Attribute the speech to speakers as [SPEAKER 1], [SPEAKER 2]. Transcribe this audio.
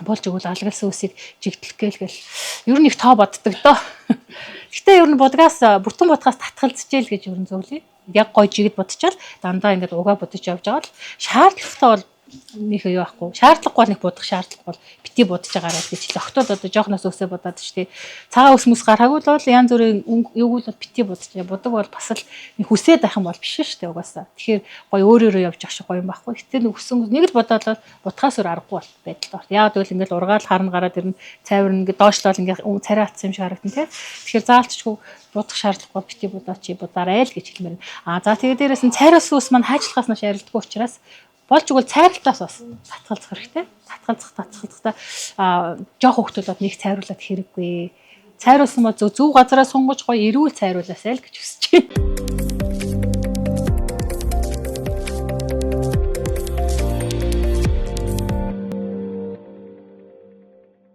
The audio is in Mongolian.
[SPEAKER 1] Болж өгвөл алгалсан үсийг жигдлэх гээл гэл ер нь их тоо боддог доо. Гэтэ ер нь будгаас, бүтэн будгаас татгалзчихэл гэж ер нь зөвлөе. Яг гой жигд будчаал дандаа ингээд угаа будаж явж байгаа л шаардлагатай бол нэг юу байхгүй. Шаардлагагүй бол нэг будах шаардлага бол бити будаж байгаарай гэж хэлээ. Охтууд одоо жоохноос үсээ будаад ч тий. Цагаан ус мүс гараагүй л бол янз бүрийн юуг л бити будаж. Будаг бол бас л нэг хүсээд байх юм бол биш шүү дээ угаасаа. Тэгэхээр гоё өөрөөрөө явж ах шиг гоё юм байхгүй. Гэтэ нэг өсөн нэг л бодоод бол будахаас өөр аргагүй бол байдалтай байна. Яг гэвэл ингээл ургаал харна гараад ирнэ. Цайвар ингээд доошлол ингээд царай атсан юм шиг харагдана тий. Тэгэхээр заалтчгүй будах шаардлагагүй бити будаач будаарай л гэж хэлмээр. А за, тэгээ дээрэс нь цайраас ус маань хайчлахаас маш арилдаггүй учраас болж игэл цайралтаас бас татгалзах хэрэгтэй. Татгалзах, татгалзахдаа а жоох хүүхдүүд нэг цайруулаад хэрэггүй. Цайруулсан бол зөв зөв газараа сунгаж гоё эрүүл цайруулаасай л гэж хүсэж байна.